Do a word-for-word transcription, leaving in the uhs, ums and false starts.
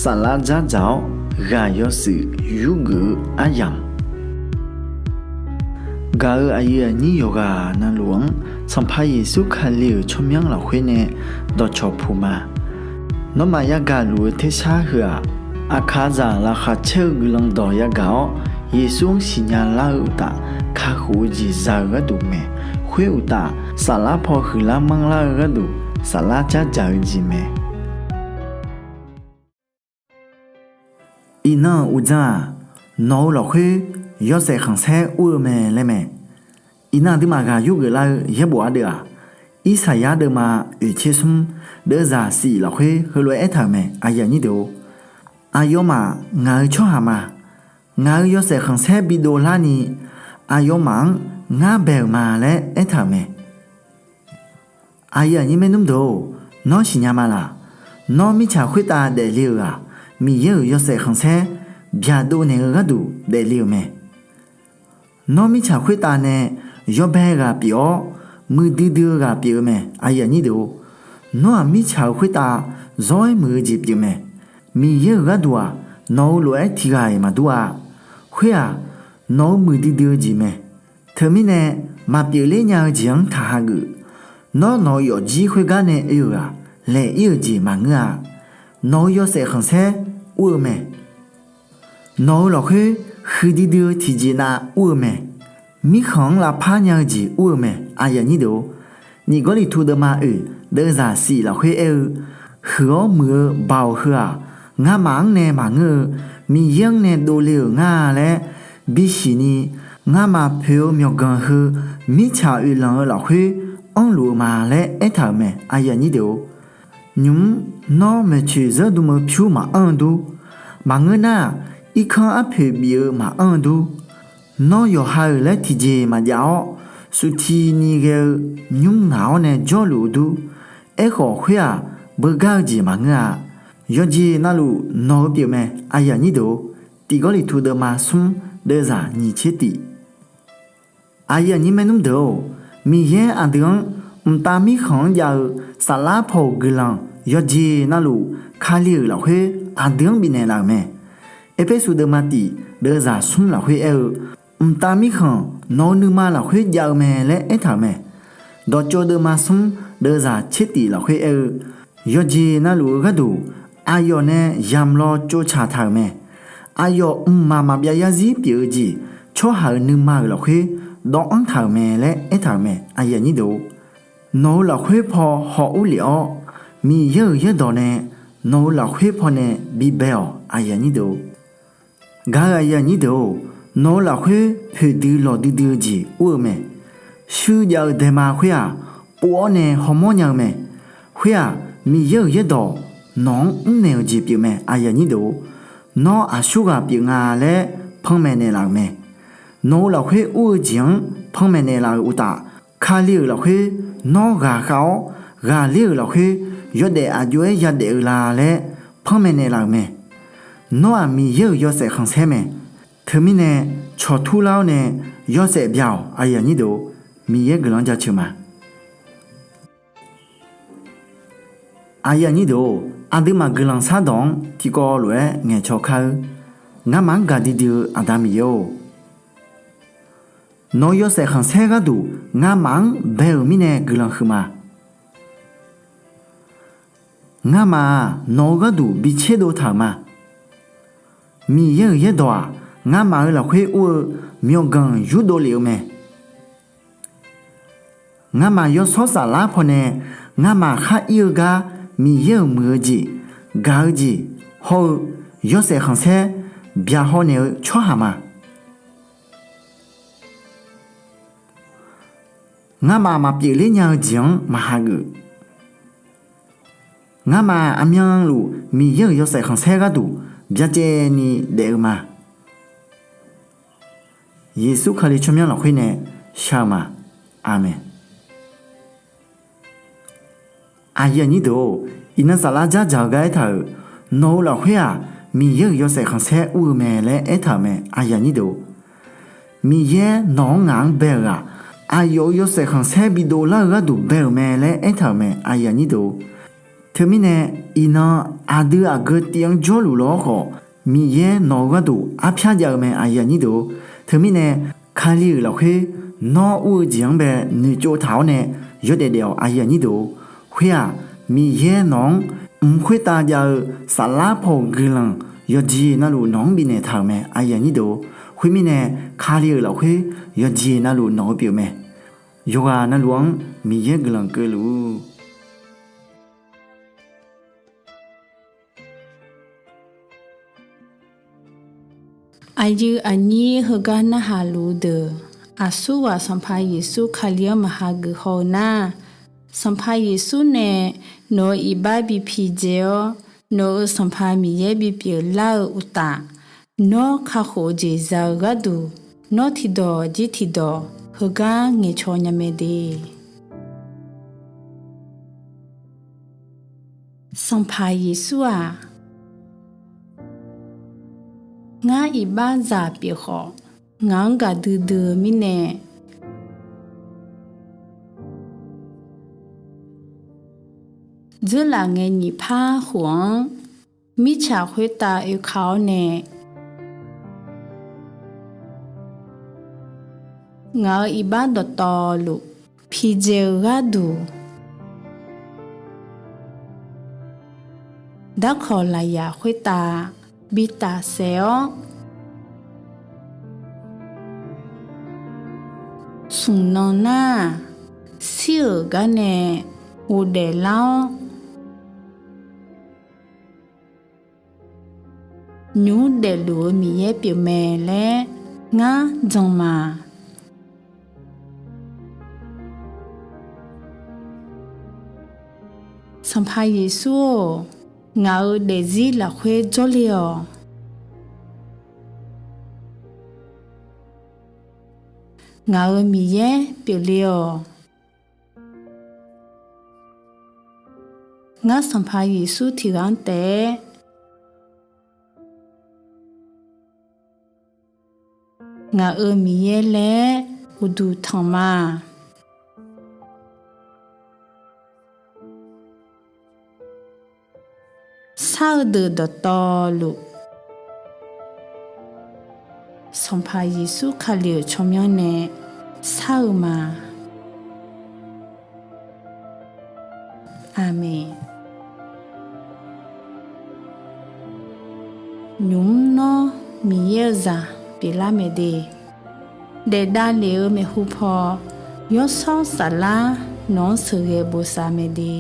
Saflar dzardzaq-awr ghaq yawshuif yurgeuf-eu aryamq, gaq-euq aqyuif aqnyir yawqghaq navluf-anr Sanqpaq Yeqsur Kali-euq tsawrmyanr lafkhoer nae dawqcawq puq ma. Nawmaf yagaq luf-eu tersar heu-aq, aqkaqzaq laqkhaq caer-eu guiqlanq dawq yagaq-awr, Yeqsur-anr siqnya lar-eu uqtaf, kakhof-eu jeq za-eu gharduq mae. Khoer uqtaf, saflar paw huiqlar manrlar-eu gharduq, saflar dzardzaq-eu jeq mae. Iqnan-euq uqdzan-aq, nawq-eu lafkhoer yawshaef khanqsaer ur-eu mae laer mae. Iqnan aqduimaf ghaq yurgeuf lar-eu yaerbof ardeuv-aq, Irsaqyar deuvma oeqtser smr deuvzaq shif lafkhoer heulof-aer aertaq-euq mae. Aqyawfmaf ngaq-eu tsawrhaq ma. Ngaq-euq yawshaef khanqsaer bidov larni, aqyawfmaf-anr ngar bae-euq ma laer aertaq-euq mae. Aqyuif aqnyir maernmr deuq-or, nawr siqnya ma laq? Nawr mirtsaq khoertav daefle-euq-aq, Miqyaer-euq yawshaef khanqsaer byaqdov naeq-eu gharduq daefle-euq mae. Nawr mirtsaq khoertav nae yawbae ghaq pyeuf-awr, muiqdui dui-eu ghaq pyeuf-eu mae. Nawr-aq mirtsaq-euq khoertav zawr-aer muiq-eu jeq pyeufmae. Miqyaer-euq gharduq-aq, nawq-eu lof-aer tiqghaq-iq maqdur-a. Khoer-aq, nawq-eu muiqdui dui-eu jeq mae. Teumirnae, maqpyeuf ler nya-eu jeq-anr taq hageuf. Nawr nawq-eu yawfjir khoergar nae oe-euq-aq, laeq ir-euq jeq maqngeur-a. Nawq-eu yawshaef khanqsaer ur-eu mae. Nawq-eu lafkhoer huiqdui dui-eu tiqjeqnav ur-eu mae. Mirkhanq-anr lavpar nya-eu jeq ur-eu mae. Nyiq Gawrliqtu deuvma oeq deuvzaq shif lafkhoer aer-eu, huiq-awr muiq-eu Baoq heu-aq, ngamaf-anr nae maqngeur-eu, Miqyaer-anr nae dovle-euq ngar-a laer bisiq ni, ngamaf poeq-eu myawqganq heu mirtsaq oeqlanq-eu lafkhoer anrluf-eu ma laer aertaq-euq mae. Nymq-mr nawr maeqtsoeq zeur dm-eu pyur maqanr-eu dur, maqngeur nar-aq, irkanr arpoeq bif-eu maqanr-eu dur, nawr yawqha-euq laer tiqjeq maqjav-awr, suftiqni ghae-eu nymr ngaq-awr nae jawrluf-eu dur, aerkhawf khoer-aq, beugar-eu jeq maqngeur-a. Yawqjeq navluf nawq-eu pyeufmae. Tiq Gawrliqtu deuvma smr deuvzaq nyiq tser tiq. Aqyuif aqnyir maernmr deuq-or, Miqyaer aqdui-anr mqtav mirkhanq-anr jav-eu saflar paw-euq guiqlanq yawqjeq navluf Kali-euq lafkhoer aqdui-anr bifnaeq laf-euq mae. Erpersu deuvma tiq deuvzaq smr lafkhoer aer-eu, mqtav mirkhanq nawq-eu nuima lafkhoer jav-eu mae laer aertaq-euq mae. Dawqtsov deuvma smr deuvzaq tser tiq lafkhoer aer-eu, yawqjeq navluf-eu gharduq aqyawf nae yamq law tsovtsaq taq-euq mae. Aqyawf mqmaq maqbyav yarzir pyeuf-eu jeq tsawrhaq-euq nuima-euq lafkhoer dawvanr taq-euq mae laer aertaq-euq mae. Nawq-eu lafkhoer paw haw urlef-awr, Miqyaer-euq yaerdawq nae nawq-eu lafkhoer pawnae bibae-awq. Gaq-eu aqyuif aqnyir deuq-or, nawq-eu lafkhoer poeqdui lawqdui dui-eu jeq ur-eu mae. Shuir jav-eu daema khoer-aq, pov-awr nae hawmawr nya-eu mae. Khoer-aq, Miqyaer-euq yaerdawq nawq-anr mrnaeq-euq jeq pyeufmae. Nawr aqsurghaq pyeuf nga laer panmaeq naeqlaf-euq mae. Nawq-eu lafkhoer ur-eu jeq-anr panmaeq naeqlaf-euq uqtaf, Kali-euq lafkhoer nawr ghaqkhav-awr, ghaqler-euq lafkhoer yawdaef aq jov-aer yadaef-eu la laer panmaeq naeqlaf-euq mae. Nawr-aq Miqyaer-euq yawshaef khanqsaer mae. Teumirnae cawqtur lar-awr nae yawshaef bya-awq. Miqyaer guiqlanq-anr jaceuq ma. Aqduimaf guiqlanq shardawq-anr tiqkawv lof-aer ngaeqcaw kar-eur. Ngamaf-anr gaqdui dui-eu Aqda Miqyaer-or, nawq-eu yawshaef khanqsaer gharduq ngamaf-anr bae-euq mirnae guiqlanq huiqma. Ngamaf-aq nawq-eu gharduq bi tserdov taq-euq ma. Miqyaer-euq yaerdawq-aq, ngamaf-eu lafkhoer ur-eu myawqganq yurdov lef-eu mae. Ngamaf yawshawr saflar pawnae ngamaf khar ir-eu gar Miqyaer-euq muiq-eu jeq, gaq-eu jeq hawr-eu yawshaef khanqsaer byaqhaw naeq-eu tsawrhaq ma. Ngamaf maqpyeuf ler nya-eu jeq-anr maqhageuf. Ngamaf-aq aqmyanluf Miqyaer-euq yawshaef khanqsaer gharduq byacaevni daef-eu ma. Yeqsur Kali tsawrmyanr lafkhoer nae shar-eu ma. Aqmeq. Aqyuif aqnyir deuq-or, iqnan saflar dzardzaq-eu gar aertaq-euq, nawq-eu lafkhoer-aq Miqyaer-euq yawshaef khanqsaer ur-eu mae laer aertaq-euq mae. Miqyaer nawq-anr ngaq-anr bae-euq-aq, aqyawf-euq yawshaef khanqsaer bidov lar-eu gharduq bae-euq mae laer aertaq-euq mae. Teumirnae iqnan aqdui aqgeu tiv-anr jawrluf law-awr khawf, Miqyaer nawq-eu gharduq arpyar jav-eu mae. Teumirnae Kali-euq lafkhoer nawr ur-eu jeq-anr bae noeqtsov taq-awr nae yawdaef daef-awq. Khoer-aq, Miqyaer nawq-anr mq khoertav jav-eu saflar paw-euq guiqlanq yawqjeq navluf nawq-anr bifnaeq taq-euq mae. Khoermirnae Kali-euq lafkhoer yawqjeq navluf nawq-eu pyeufmae. Yawqghaq navluf-anr Miqyaer guiqlanq keuvluf-ur. Aqyuif aqnyir heugar narhaq luf-eu deuq, aqsurghaq Sanqpaq Yeqsur Kali-anr maqha geuf haw-eu nar, Sanqpaq Yeqsur nae nawq-euq iqbax bi pidzae-awr, nawq-euq Sanqpaq Miqyaer bipyeuf lar-eu uqtaf, nawr kakhof-eu jeq za-eu gharduq, nawr tiqdawq jir tiqdawq heugar ngaeqcaw nya mae de. Sanqpaq Yeqsur-aq, ngar iqbaxzaq pyeuf khawf, ngaq-anr gaqdui dui-eu mirnae, dzeurlaf ngae nyiq par khof-anr mirtsaq khoertav oeka-awr nae, ngaq-euq iqbax dawqtawvluf pidzae-eu gharduq, darkawq lafyaq khoertav bi tafsaef-awr, smq nan nar-aq, shir-euq gar nae ghofdaef lar-awr, nymq mr daefluf-eu Miqyaer pyeufmae laer ngar jan ma. Sanqpaq Yeqsur-or, ngaq-euq daefzir lafkhoer jawrle-awq. Ngaq-euq Miqyaer pyeufle-awq. Ngar Sanqpaq Yeqsur tiqghaq-anr taef-aer ngaq-euq Miqyaer laer uqduq tanq ma. Shar-eu deuq dawqtawvluf, Sanqpaq Yeqsur Kali-euq tsawrmyanr nae shar-eu ma. Aqmeq. Nymq mr nawr Miqyaer-eu zaq pyeuflar mae de, daef davlef-eu maeqhu paw, Yawshawr Saflar nawq-anr sheuqghae bosav mae de.